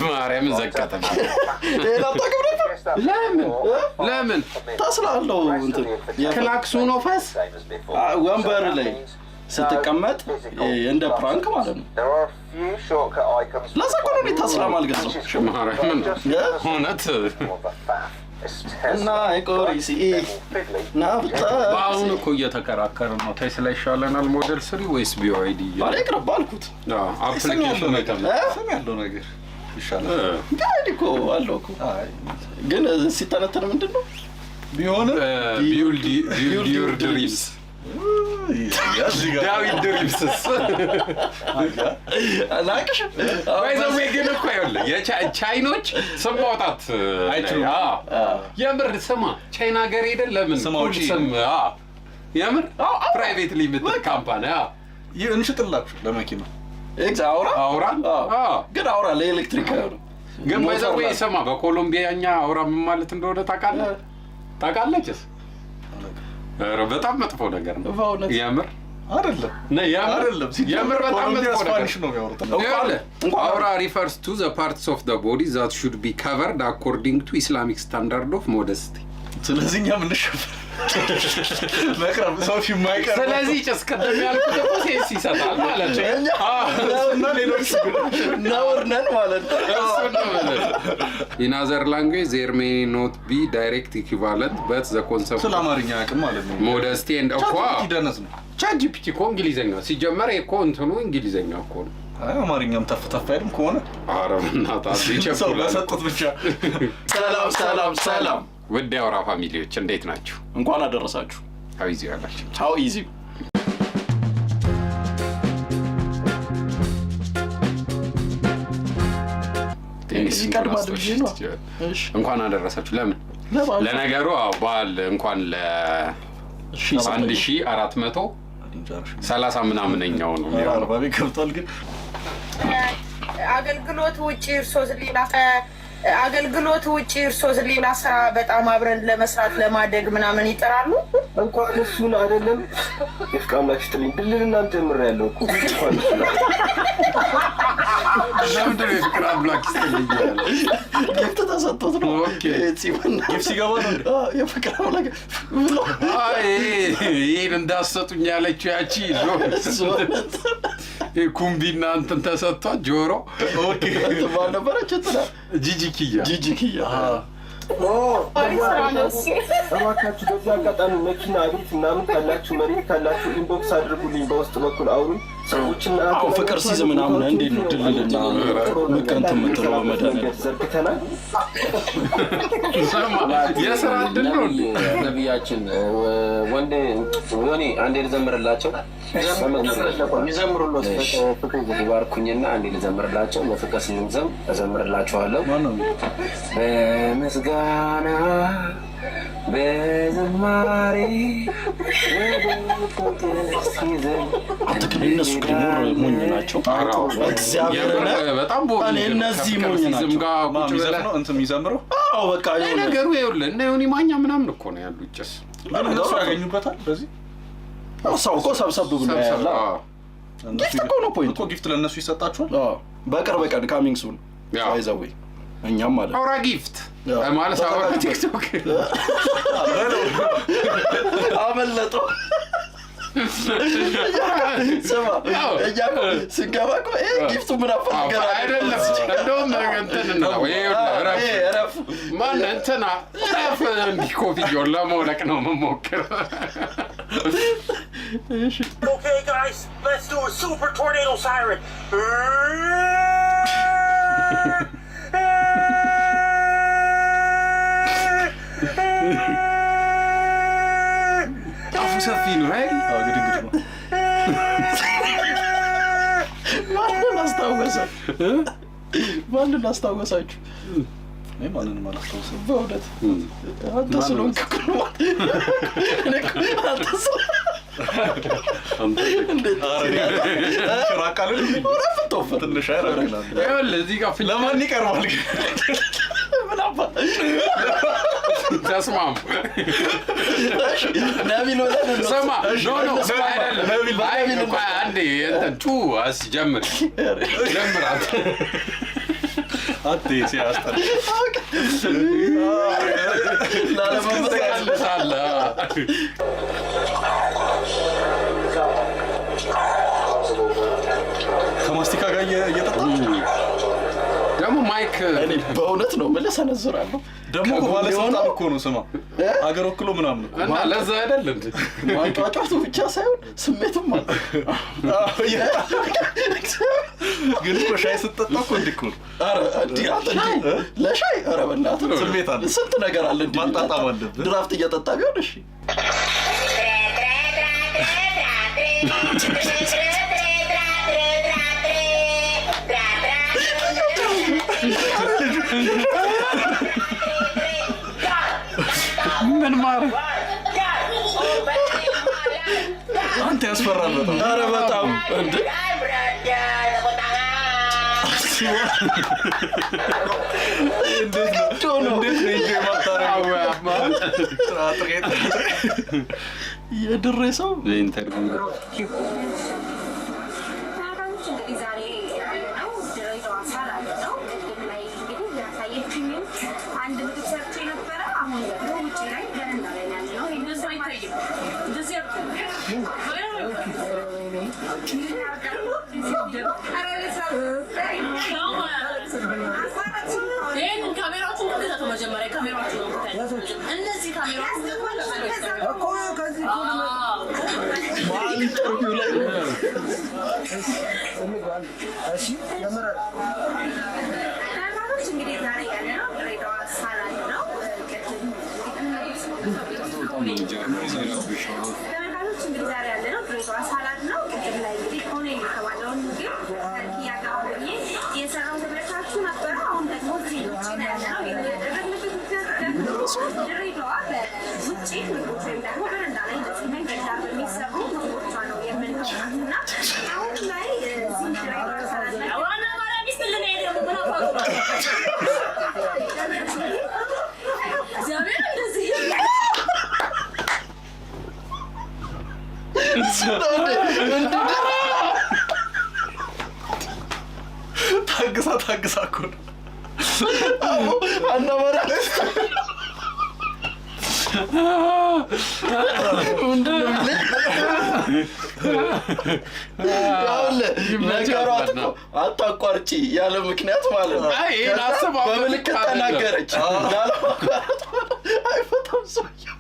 ማርያምን ዘቀጠ። ይሄን አታውቅም ነበር? ለምን ለምን? ተስላ አለው እንትን ክላክሱን ፈስ ወንበር ላይ ስትቀመጥ እንደ prank ማለት ነው። ለዛ እኮ ነው እኔ ተስላ ማልገዛው። ማርያምን እውነት። እና ቆሪሲ ናብጣ። በአሁኑ እኮ እየተከራከረ ነው። ቴስላ ይሻለናል Model 3 ወይስ BYD? ባለ ይቅርብ አልኩት። Application ስም ያለው ነገር ይሻላል። BYD እኮ አለው እኮ፣ ግን ሲተነተን ምንድን ነው? ቢሆንም Build your dreams፣ ዳዊት dreams። ላቅሽ። By the way ግን እኮ ይኸውልህ ቻይኖች ስም ማውጣት አይችሉም። አዎ። የምር ስማ፣ ቻይና ሀገር ሄደን ለምን ስም አውጪ። ስም አዎ። የምር private limited company አዎ። ይህ እንሽጥላችሁ ለመኪና። አውራ። አውራ። አዎ። አዎ። ግን አውራ ለኤሌክትሪክ አይሆንም። ግን ሞተር By the way ላይ። ስማ፣ በኮሎምቢያኛ አውራ ምን ማለት እንደሆነ ታውቃለህ? ታውቃለችስ? ኧረ በጣም መጥፎ ነገር ነው። በእውነት? የምር። አይደለም። የምር። አይደለም። የምር በጣም ኮሎምቢያ መጥፎ ነገር። Spanish ነው የሚያወሩት። ይኸውልህ፣ እንኳን አውራ refers to the parts of the body that should be covered according to Islamic standard of modesty። ስለዚህ እኛ የምንሸፍን መቅረብ ሰው ፊት የማይቀርብ። ስለዚህ ጭስ ቅድም ያልኩት እኮ sense ይሰጣል ማለት ነው። እኛ እና ሌሎች ነውር ነን ማለት ነው። እሱን ነው የምልህ። In other language there may not be direct equivalent, but the concept ስለ አማርኛ አቅም ማለት ነው። Modesty and እኮ ChatGPT ደነዝ ነው። ChatGPT እኮ እንግሊዘኛ ሲጀመር እኮ እንትኑ እንግሊዘኛ እኮ ነው። አይ አማርኛም ተፍ ተፍ አይልም ከሆነ። ኧረ በእናትህ ሰው ይቸኩላል። ለሰጡት ብቻ። ሰላም ሰላም ሰላም። ውድ የአውራ family ዎች እንዴት ናችሁ? እንኳን አደረሳችሁ። How is you ያላችሁ? How is you? ይቀድማል ብዬ ነው። እሺ። እንኳን አደረሳችሁ። ለምን? ለበዓል። ለነገሩ አዎ፣ በዓል እንኳን ለ1430 ምናምነኛው ነው የሚሆነው። 40 ቤት ገብቷል ግን። አገልግሎት ውጭ እርሶ ሌላ አገልግሎት ውጭ እርሶ ሌላ ስራ በጣም አብረን ለመስራት ለማደግ ምናምን ይጥራሉ። እንኳን እሱን አይደለም፣ የፍቅር አምላክ ይስጥልኝ። ድልልናም ጀምሬያለሁ እኮ እንኳን እሱን አይደለም። ለምንድን ነው የፍቅር አምላክ ይስጥልኝ ያለው? Gift ተሰጥቶት ነው። Okay። ጺምና Gift ሲገባ ነው እንዴ? አዎ፣ የፍቅር አምላክ ብሎ። አይ ይሄን እንዳሰጡኝ ያለችው ያቺ ይሄ ኩምቢና እንትን ተሰጥቷት ጆሮ። Okay። እንትን ማን ነበረች? እንትና። ጂጂ ኪያ። ጂጂ ኪያ። አሪፍ ስራ ነው እሱ። እባካችሁ በዚህ አጋጣሚ መኪና፣ ቤት ምናምን ካላችሁ፣ መሬት ካላችሁ inbox አድርጉልኝ፣ በውስጥ በኩል አውሩኝ። ሰዎችና አሁን ፍቅር ሲይዝ ምናምን እንዴት ነው ድልልና ምቅንት የምትለው? በመድኃኒዓለም። ዘርግተናል። ስማ፣ የስራ እድል ነው እንዴ? ነቢያችን ወንድ ዮኒ አንዴ ልዘምርላቸው። ይዘምሩለት። ይባርኩኝና አንዴ ልዘምርላቸው። በፍቅር ስንዘም እዘምርላችኋለሁ። ማን ነው የሚለው? በምስጋና በዝማሬ ወደ ሲዘን አንተ ግን እነሱ ግን more ሞኝ ናቸው። እግዚአብሔር። የምር በጣም boring እኔ ነው። እነዚህ ከፍቅር ሞኝ ሲዝም ናቸው። ጋር ማን ቁጭ ብለህ የሚዘፍነው እንትን የሚዘምረው? አዎ በቃ የሆነ ነገሩ ይኸውልህ እነ ዮኒ ማኛ ምናምን እኮ ነው ያሉት ጭስ። ግን እነሱ ያገኙበታል በዚህ። ሰው እኮ ሰብሰብ ብሎ ሰብሰብ ያለ አዎ። Gift እኮ ነው point ኡ። እኮ gift ለእነሱ ይሰጣችኋል። አዎ፣ በቅርብ ቀን coming soon። ያው። By the way እኛም ማለት ነው። አውራ gift ያው። ማለት አውራ ቲክቶክ። አመለጠው። ስማ፣ እኛ እኮ ስንገባ እኮ ይሄ gift ኡ ምን አፈልገናል? አይደለም፣ እንደውም እንትን ነው ይኸውልህ፣ እረፍ። እረፍ። ማን እንትና እረፍ፣ እንዲህ ኮፍያውን ለመውለቅ ነው የምሞክረው። Okay, guys, let's do a super tornado siren. አፉ ሰፊ ነው አይደል? አዎ፣ ግድግድ ነው። ማንን አስታወሰ? ማንን አስታወሳችሁ? እኔ ማንንም አላስታውስም። በእውነት አንተ ስለሆንክ እኮ ነው። እኔ እኮ አንተ እንዴት? ራቅ አልልም። ተወፈር። ትንሽ አይራቅ ይላል። ይኸውልህ እዚህ ጋር ለማን ይቀርባል ግን? ምን አባ ተስማሙ። እሺ፣ ነቢል ብለን እንውሰድ። ስማ፣ no no አይደለም። ነቢል። አይ ቆይ አንዴ እንትን ጩ አስጀምር ጀምራት። አቴ ሲያስጠላ። ላለመመሳሰል። ትቀልሳለህ። ከማስቲካ ጋር እየጠጣ። ደግሞ mic እኔ በእውነት ነው የምልህ ሰነዝራለሁ። ደግሞ እኮ ከጎን ባለስልጣን የሆነው እኮ ነው፣ ስማ፣ አገር ወክሎ ምናምን እኮ። እና ለዛ አይደል እንዴ? ማንጫጫቱ ብቻ ሳይሆን ስሜትም አለ። ግን እኮ ሻይ ስትጠጣ እኮ እንዲህ እኮ ነው። ኧረ እንዲህ አንተ እንዲህ ለሻይ፣ ኧረ በእናትህ ስሜት አለ። ስንት ነገር አለ እንዲህ ማጣጣም የሚጠጣ። አለብህ። ድራፍት እየጠጣ ቢሆን እሺ። ምን ማድረግ አንተ ያስፈራል በጣም። ኧረ በጣም እንደ እንዴት ነው ነው። እንዴት ነው enjoy የማታደርገው? ጥራጥሬ የድሬ ሰው interview ተመልካቾች፣ እንግዲህ ዛሬ ያለነው ድሬዳዋ ሳላድ ነው። ቅድም ላይ እንግዲህ ያሳየችኝን አንድ ምግብ ሰርቼ ነበረ። አሁን ደግሞ ውጭ ላይ በረንዳ ላይ ነው ያለነው። እንደዚህ አይታይም። እንደዚህ ይህንን ካሜራዎችን ክተቱ። መጀመሪያ ካሜራዎችን ነው የምታዩት። እነዚህ ካሜራዎችን ደግሞ መሀል interview ላይ ተመልካቾች፣ እንግዲህ ዛሬ ያለነው ድሬዳዋ ሳላድ ነው። ቅድም ተመልካቾች፣ እንግዲህ ዛሬ ያለነው ድሬዳዋ ሳላድ ነው። ቅድም ላይ እንግዲህ ኮኔ የተባለውን ምግብ ከኪያ ጋር ሆኜ የሰራው ተመልካችሁ ነበረ። አሁን ደግሞ እዚህ ውጭ ነው ያለነው። ይህን ያደረግንበት ምክንያት ደግሞ ድሬዳዋ በውጭ ምግቦች ወይም ደግሞ በረንዳ ላይ እንደዚህ መንገድ ዳር በሚሰሩ ምግቦቿ ነው የምንታወቃት እና አሁን ላይ እዚህ ድሬዳዋ ሳላድ ላይ ዋና ማርያም ይስጥልን። ይሄ ደግሞ ምን አባቱ ነው? እግዚአብሔር እንደዚህ ታግሳ ታግሳ እኮ ነው። አናመራ ምንድን ነው የሚለኝ? ይኸውልህ ነገሯት እኮ አታቋርጪ ያለ ምክንያት ማለት ነው። አይ፣ ይሄን ከዛ አስባበት በምልክት አይደለም። ተናገረች። ላለማቋረጥ አይፈታም ሰውዬው።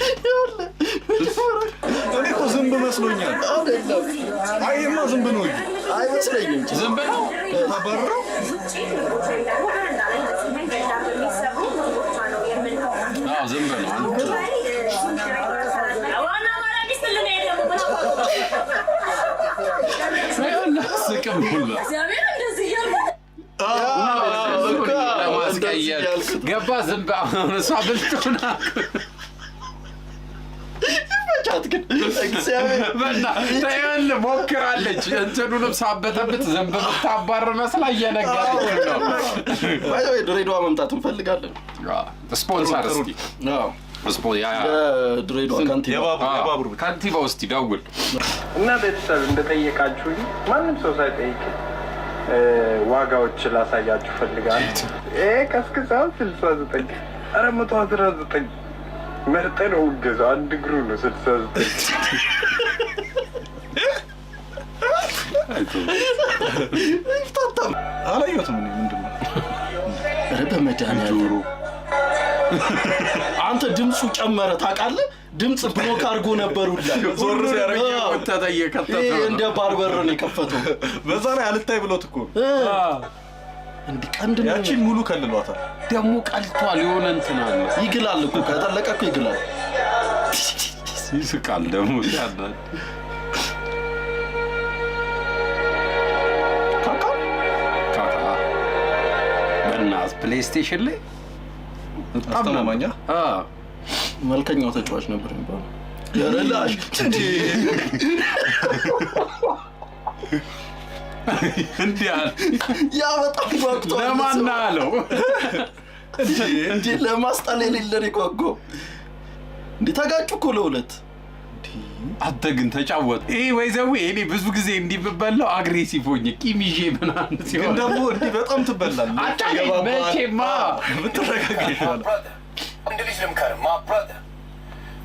ይኸውልህ መጀመሪያ እኔ እኮ ዝንብ መስሎኛል። አይደለም። አይ ይሄማ ዝንብ ነው እንጂ። አይመስለኝም። ዝም ብለው ታባርረው ውጭ ምግቦች ወይም ደግሞ በረንዳ ላይ እንደዚህ መንገድ ዳር በሚሰሩ ምግቦቿ ነው የምንታወቃት እና አዎ፣ ዝም ብለው አሁን ላይ እዚህ ድሬዳዋ ሳላድ ላይ ዋና ማርያም ይስጥልን። ይሄ ደግሞ ምን አባቱ ነው? ስቅም ሁላ እግዚአብሔር እንደዚህ እያልኩ ለማስቀየር ገባ። ዝም አሁን እሷ ብልጡና ይመቻት ግን እግዚአብሔር። በና ተይል ሞክራለች። እንትኑንም ሳበተብት ዝንብ ብታባር መስላ እየነገረች ነው። By the way ድሬዳዋ መምጣት እንፈልጋለን። ስፖንሰር እስቲ አዎ፣ የድሬዳዋ ከንቲባ የባቡር ብቻ። ከንቲባው እስቲ ደውል። እና ቤተሰብ እንደጠየቃችሁኝ ማንም ሰው ሳይጠይቅ ዋጋዎች ላሳያችሁ ፈልጋለሁ። ይሄ ቀስቅሳው 69፣ ኧረ 119 መርጠ ነው ገዛው። አንድ እግሩ ነው 69። ይፍታታም። አላየሁትም እኔ፣ ምንድን ነው? ኧረ በመድኃኒዓለም አንተ ድምፁ ጨመረ ታውቃለህ? ድምፅ block አድርጎ ነበር ሁላ። ዞር ሲያደርግ አዎ። እየጎተተ እየከተተ ይሄ ነው። እንደ barber ነው የከፈተው። በዛ ላይ አልታይ ብሎት እኮ ነው። እንዲህ ቀንድ ነው። ያቺን ሙሉ ከልሏታል። ደግሞ ቀልቷል። የሆነ እንትን አለ። ይግላል እኮ፣ ከጠለቀ እኮ ይግላል። ይስቃል ደግሞ ሲያናድ። ካካ። ካካ በእናትህ PlayStation ላይ በጣም አስተማማኛ? አዎ። መልከኛው ተጫዋች ነበር የሚባለው። ኧረ ላሽ እንዲህ አለ። ያ በጣም ጓጉቷል። ለማን አለው? እንዴ ለማስጣል የሌለን የጓጓው። እንዴ ተጋጩ እኮ ለሁለት። አንተ ግን ተጫወት። ይሄ ወይዘዌ እኔ ብዙ ጊዜ እንዲህ ብበላው aggressive ሆኜ ቂም ይዤ ምናምን ግን ሲሆን ደግሞ እንዲህ በጣም ትበላለህ። አጫለኝ መቼማ። ብትረጋጋ ይሻላል። ወንድ ልጅ ልምከርህ፣ my brother፣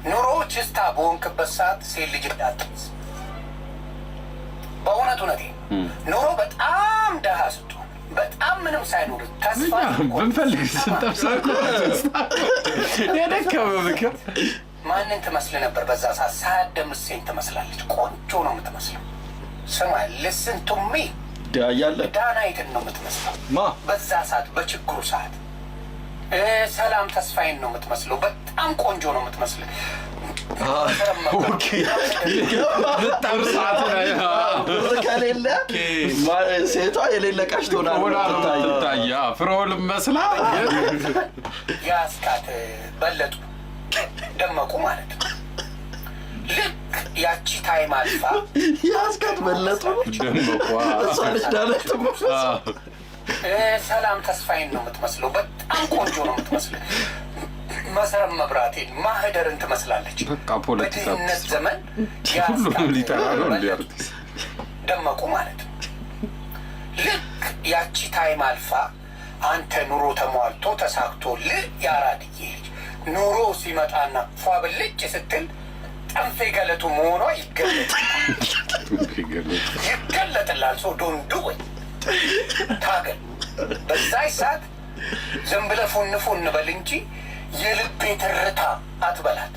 ኑሮ ችስታ በሆንክበት ሰዓት ሴት ልጅ እንዳትይዝ። በእውነት እውነቴ ኑሮ በጣም ደሃ ስትሆን፣ በጣም ምንም ሳይኖር ተስፋ ብንፈልግ ስንጠብሳ እኮ የደከመ ምክር። ማንን ትመስል ነበር በዛ ሰዓት? ሳያት ደምሴን ትመስላለች። ቆንጆ ነው የምትመስለው። ስማ፣ listen to me። ዳ እያለ ዳናይትን ነው የምትመስለው ማ በዛ ሰዓት፣ በችግሩ ሰዓት። ሰላም ተስፋዬን ነው የምትመስለው። በጣም ቆንጆ ነው የምትመስለው። Okay፣ በጣም ሰዓት ላይ ብር ከሌለ ሴቷ የሌለ ቀሽ ትሆና ሆና ነው የምትታየው። የምትታየው። ፍሬውን መስላ ያስካት በለጡ ደመቁ ማለት ነው። ልክ ያቺ time አልፋ ያስካት በለጡ ደመቋ። እሷ ልጅ ዳናይት የምትመስለው። ሰላም ተስፋዬን ነው የምትመስለው። በጣም ቆንጆ ነው የምትመስለው። መሰረት መብራቴን፣ ማህደርን ትመስላለች። በቃ ፖለቲካ በድህነት ዘመን ሁሉንም ሊጠራ ነው እንዲ በለጡ አርቲስት። ደመቁ ማለት ነው። ልክ ያቺ time አልፋ አንተ ኑሮ ተሟልቶ ተሳክቶልህ የአራድዬ ልጅ ኑሮ ሲመጣና ፏ ብልጭ ስትል ጠንፌ ገለቱ መሆኗ ይገለጥላል። ሰው don't do it፣ ታገል። በዛች ሰዓት ዝም ብለህ ፉን ፉን በል እንጂ የልቤ ትርታ አትበላት።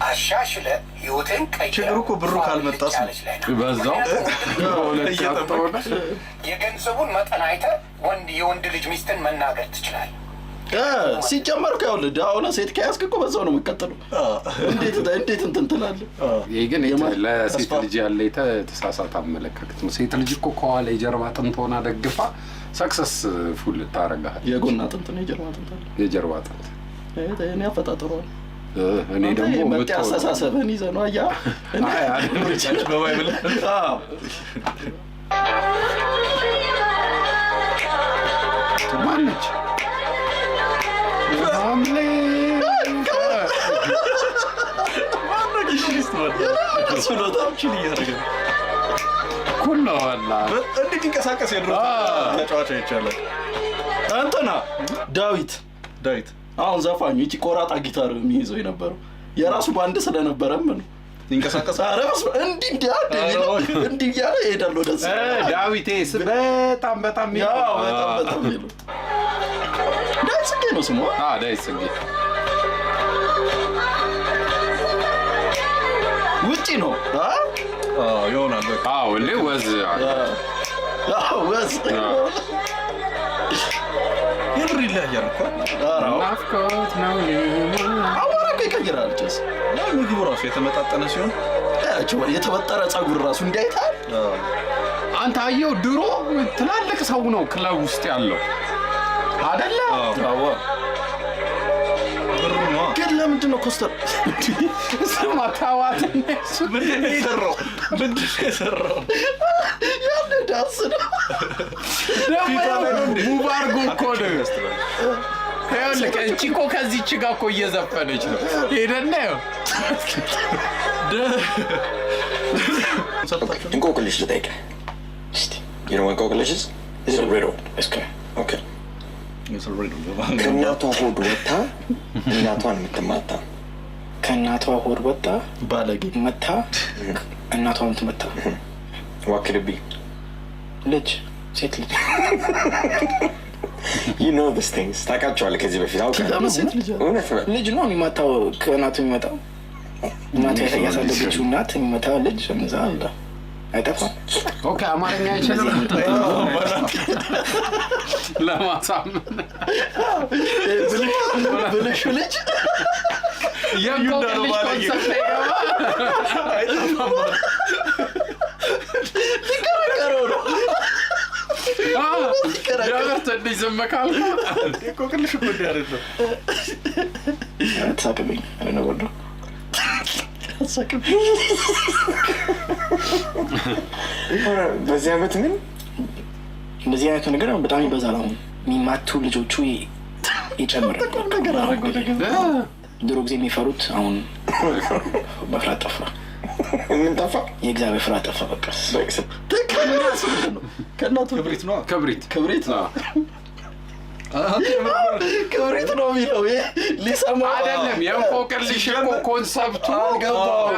አሻሽለ ህይወትን ቀይረህ ችግሩ እኮ ብሩ ካልመጣስ ነው። ያለች ላይ ነው። በዛው በሁለት ያጣውና የገንዘቡን መጠን አይተህ ወንድ የወንድ ልጅ ሚስትን መናገር ትችላለህ። ሲጀመር እኮ ይኸውልህ ድሀ ሆነህ ሴት ከያዝክ እኮ በዛው ነው የምትቀጥለው። እንዴት እንዴት እንትን ትላለህ? ይሄ ግን ለሴት ልጅ ያለ የተሳሳተ አመለካከት ነው። ሴት ልጅ እኮ ከኋላ የጀርባ አጥንት ሆና ደግፋ successful ታረጋል። የጎን አጥንት ነው የጀርባ አጥንት አለ። የጀርባ አጥንት። እኔ አፈጣጠሯል። እኔ ደግሞ መጤ የምትሆነው- አስተሳሰብህን ይዘህ ነው አየህ። አይ፣ አይደለም። በ Bible አዎ። ማነች? ሐምሌ እሱ ነው በጣም chill እያደረገ ነው። ኩል ነው ወላ። እንዴት ይንቀሳቀስ የድሮ ተጫዋች አይቻለሁ። እንትና ዳዊት ዳዊት አሁን ዘፋኙ ይቺ ቆራጣ ጊታር የሚይዘው የነበረው የራሱ ባንድ ስለነበረም ነው። ይንቀሳቀሳል። ኧረ በስመ አብ፣ እንዲህ እንዲህ አንድ የሚለው እንዲህ እያለ ይሄዳል ወደዛ። ዳዊቴ በጣም በጣም ያው በጣም በጣም የሚለው ዳዊት ጽጌ ነው ስሙ። ዳዊት ጽጌ። ውጪ ነው አ? ይሆናል። በቃ አዎ፣ እንዴ ወዝ አዎ፣ ወዝ። የምር ይለያያል እኮ። ኧረ አዎ። ናፍቆት ነው። አቧራ እኮ ይቀይራል። ጭስ እና ምግቡ ራሱ የተመጣጠነ ሲሆን ያቸው የተበጠረ ጸጉር ራሱ እንዲያይታል። አንተ አየው፣ ድሮ ትላልቅ ሰው ነው ክለብ ውስጥ ያለው አደለ? አዎ። ብሩ ነው። ግን ለምንድን ነው ኮስተር ስማ ተዋት። ምንድን ነው የሰራው? ምንድን ነው የሰራው? ያለ ዳንስ ነው። ደግሞ move አድርጎ እኮ ነው። ይኸውልህ እቺ እኮ ከዚች ጋር እኮ እየዘፈነች ነው። ሄደና ይኸው እንቆቅልሽ ልጠይቅህ። You know what እንቆቅልሽ is? It's a riddle. Okay. Okay. ከእናቷ ሆድ ወጥታ እናቷን የምትማታ። ከእናቷ ሆድ ወጣ ባለጌ መታ እናቷ የምትመታ። What could it be? ልጅ፣ ሴት ልጅ። You know these things. ታውቃቸዋለህ ከዚህ በፊት አውቃለሁ። ለምን ሴት ልጅ አለ? እውነት ነው። ልጅ ነው የሚመታው፣ ከእናቱ የሚመጣው፣ እናቱ ያሳደገችው እናት የሚመታ ልጅ እዛ አለ አይጠፋም። Okay፣ አማርኛ አይችልም ለማሳመን ብልሹ ልጅ። የእንቆቅልሽ concept አይገባ። ሊከራከረው ነው። የምር ትንሽ ዝም ካልኩ እንቆቅልሽ እኮ እንዲህ አይደለም። አትሳቅብኝ ነገር ነው። አሳቅብኝ። በዚህ ዓመት ምን እንደዚህ አይነቱ ነገር በጣም ይበዛል። አሁን የሚማቱ ልጆቹ ይጨምራል። ነገር አደረገው ነገር። ድሮ ጊዜ የሚፈሩት አሁን መፍራት ጠፋ። ምን ጠፋ? የእግዚአብሔር ፍርሃት ጠፋ። በቃ ከእናቱ ክብሪት ነው። ክብሪት ክብሪት ነው ክብሪት ነው የሚለው ሊሰማ አይደለም። የእንቆቅልሽ እኮ concept ኡ አልገባውም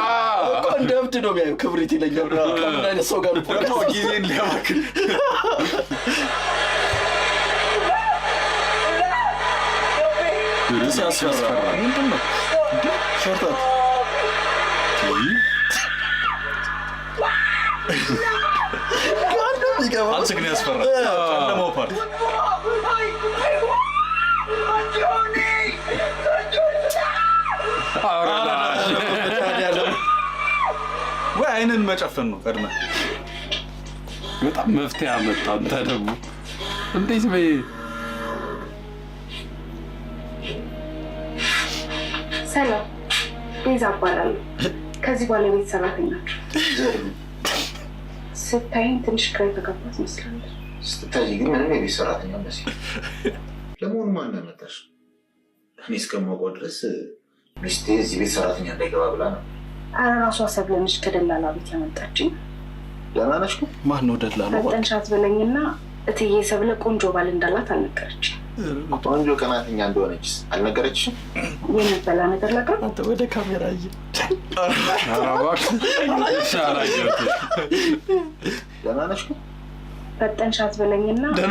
እኮ እንደ እብድ ነው የሚያየው። ክብሪት ይለኛል። ከምን አይነት ሰው ጋር ነው ጊዜን ሊያባክን ሲያስፈራ ምንድን ነው? ሸርተት አንተ ግን ያስፈራል። ጨለማው part ወይ አይንን መጨፈን ነው ቀድመህ። በጣም መፍትሄ አመጣ። አንተ ደግሞ እንዴት በይ ሰላም፣ ቤዛ እባላለሁ። ከዚህ በኋላ የቤት ሰራተኛችሁ። ስታይኝ ትንሽ ግራ የተጋባ ትመስላለች። ስትታይ ግን ምንም የቤት ሰራተኛ መስል። ለመሆኑ ማን ያመጣሽ? እኔ እስከማውቀው ድረስ ሚስቴ እዚህ ቤት ሰራተኛ እንዳይገባ ብላ ነው። ኧረ ራሷ ሰብለንሽ ከደላላ ቤት ያመጣችኝ። ደህና ነሽ ግን? ማን ነው ደላላው? ፈጠንሻት በለኝና እትዬ ሰብለ ቆንጆ ባል እንዳላት አልነገረችም። ቆንጆ ቀናተኛ እንደሆነችስ አልነገረችሽም? የሚበላ ነገር ላቅርብ? አንተ ወደ ካሜራ እየ ደህና ነሽ ግን? ፈጠንሻት በለኝና እትዬ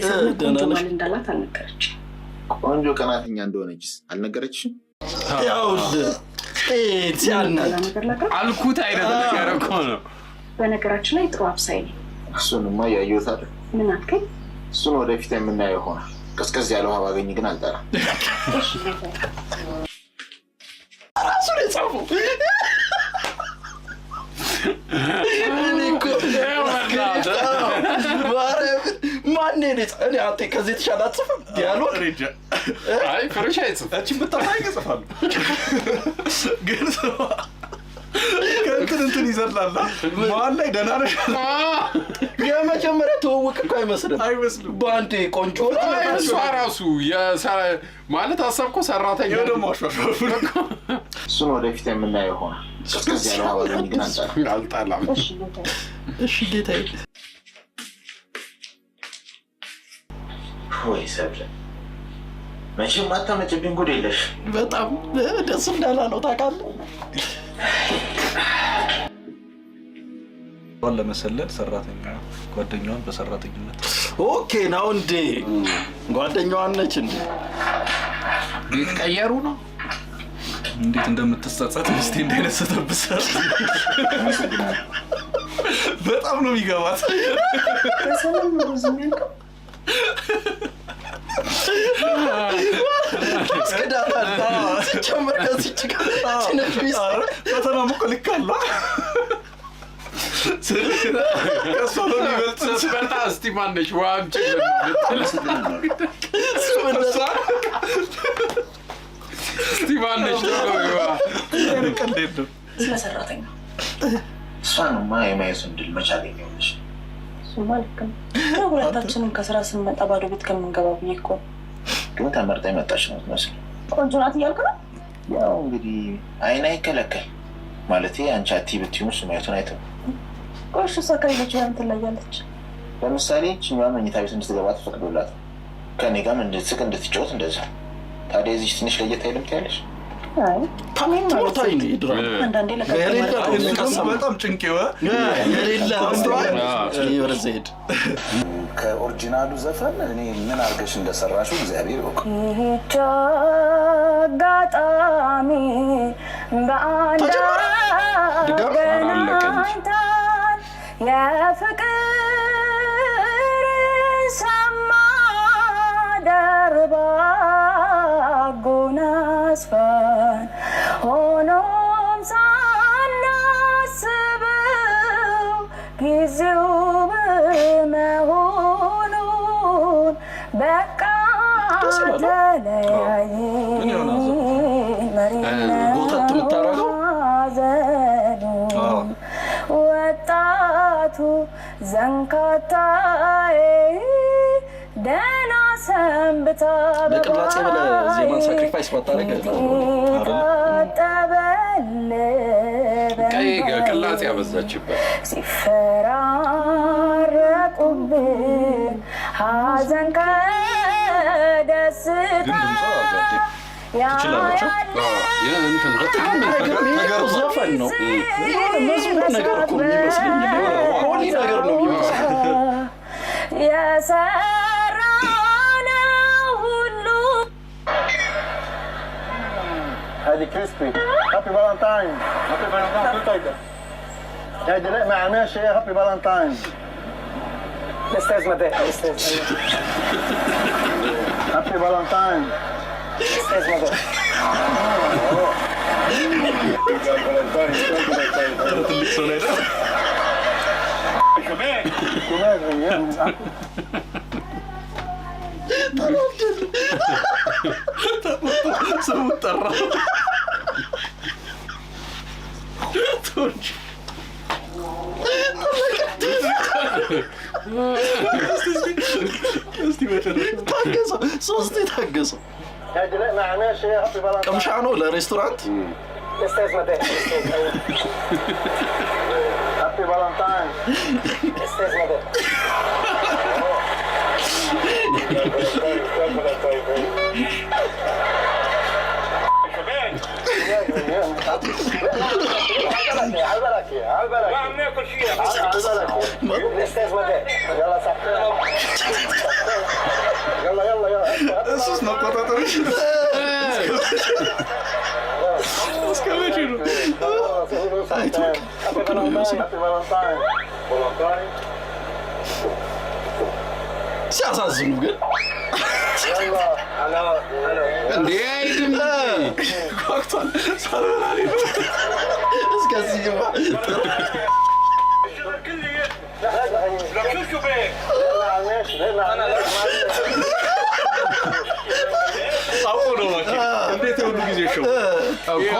ሰብለ ቆንጆ ባል እንዳላት አልነገረችም። ቆንጆ ቀናተኛ እንደሆነችስ አልነገረችሽም? ይኸውልህ የሚበላ ነገር ላቅርብ? አልኩት አይነት ነገር እኮ ነው። በነገራችን ላይ ጥሩ አብሳይ ነኝ። እሱንማ እያየሁት አይደል? ምን አልከኝ? እሱን ወደፊት የምናየው ይሆናል። ቀዝቀዝ ያለ ውሃ ባገኝ ግን አልጠላም። እሺ ጌታዬ። ራሱ ነው የጻፈው። እኔ እኮ ማርያምን ማን ነው የጻፈው? እኔ አንተ ከዚህ የተሻለ አትጽፍም? Dialogue አይ ፍሬሽ አይጽፍም። እቺን ብታሳይ እጽፋለሁ ግን ስማ፣ ከእንትን እንትን ይዘላል። መሀል ላይ ደህና ነሽ የመጀመሪያ ትውውቅ እኮ አይመስልም አይመስልም። በአንዴ ቆንጆ እሷ ራሱ ማለት አሰብኮ ሰራተኛ ደግሞ አሿሿፉ እሱን ወደፊት የምናየው ይሆናል። ቀዝቀዝ ያለ ውሃ ባገኝ ግን አልጠላም። አልጠላም። እሺ ጌታዬ። እሺ ጌታዬ። ወይ ሰብለ፣ መቼም አታመጭብኝ ጉድ የለሽ። በጣም ደስ እንዳላለው ታውቃለህ። ለመሰለል ሰራተኛ ጓደኛዋን በሰራተኝነት Okay ነው እንዴ? ጓደኛዋን ነች እንዴ? ቤት ቀየሩ ነው። እንዴት እንደምትጸጸት ሚስቴ እንዳይነት ስተብሰር በጣም ነው የሚገባት። በሰላም ነው ብዙ የሚያልቀው። ታስክዳታለህ። ሲጀመር ከዚች ጋር ይህች ነች ሚስት። ፈተናም እኮ ልክ አለ። ከእሷ በሚበልጥ ስትመጣ እስቲ ማነች ውሃ አምጪልን እስቲ ማነች ቀልድ የለም። ስለ ሰራተኛ እሷንማ የማየቱን ድል መች አገኘሁልሽ? እሱማ ልክ ነው። ያው ሁለታችንም ከስራ ስንመጣ ባዶ ቤት ከምንገባ ብዬ እኮ ነው። ግን ተመርጣ የመጣች ነው የምትመስለው። ቆንጆ ናት እያልክ ነው? ያው እንግዲህ አይን አይከለከል ማለት አንቺ አትይ ብትይውም እሱ ማየቱን አይተው። ቆይ እሺ፣ እሷ ከሌሎች በምን ትለያለች? ለምሳሌ ይችኛዋ መኝታ ቤት እንድትገባ ተፈቅዶላት ከእኔ ጋርም እንድትስቅ እንድትጫወት እንደዛ። ታዲያ የዚች ትንሽ ለየት አይልም ትያለሽ? አይ ትምህርታዊ ነው የድራማ አንዳንዴ ለቀቅ የሌለ ማለት ነው እሱ ደግሞ የቀሰመው። በጣም ጭንቅ የሆነ የሌለ ወደዛ ሄድ ከ original ኡ ዘፈን እኔ ምን አድርገሽ እንደሰራሽው እግዚአብሔር ይወቅ። ይህች አጋጣሚ በአንድ አገናኝታን የፍቅር ሰማ ደርባ አጎናጽፋን ሆኖም ሳናስበው ጊዜው መሆኑን በቃ ተለያየን። ጎተት የምታደርገው ሐዘኑ ወጣቱ ዘንካታዬ ደህና ሰንብታ ለቅላጼ ብለህ ዜማን sacrifice ባታደርግ ታጠበል ቀይ ቅላጼ ያበዛችበት። ሲፈራረቁብን ሐዘን ከደስታ ግን ድምጿ ጋዴ ትችላለች። እንትን በጣም ዘፈን ነው፣ የሆነ መዝሙር ነገር እኮ ነው የሚመስለኝ። Holy ነገር ነው የሚመስለኝ። የሰራነው ሁሉ هذه crispy. Happy Valentine, Happy Valentine. شو طيبه هيدي؟ لقمه على الماشي. Happy Valentine. الاستاذ مداح، الاستاذ. Happy Valentine. الاستاذ مداح. ትልቅ ሰው ላይ ነው። كمان. ስሙን ጠራ። ተው እንጂ። እስቲ መጨረሻ ታገሰው፣ ሶስቴ ታገሰው። هيدي لقمه على الماشي. Happy Valentine. ቅምሻ ነው ለሬስቶራንት። الاستاذ مداح، الاستاذ. Happy Valentine. الاستاذ مداح. على البركه، على البركه، ما عم ناكل شيء، على البركه. الاستاذ مداح. يلا صحتين، يلا يلا يلا. እሱስ መቆጣጠር እስከ መቼ ነው? አይ ቱርክ ቱርክ ነው የሚመስለው። Happy Valentine. Valentine. ሲያሳዝኑ ግን። يلا هلا هلا. እንዴ አይድም። ጓግቷል። ሳልበላ አልሄድም። እስከዚህማ لك شو شو بك؟ لا على الماشي، لا على الماشي. አውቆ ነው እባክህ። እንዴት የሁሉ ጊዜ show እኮ።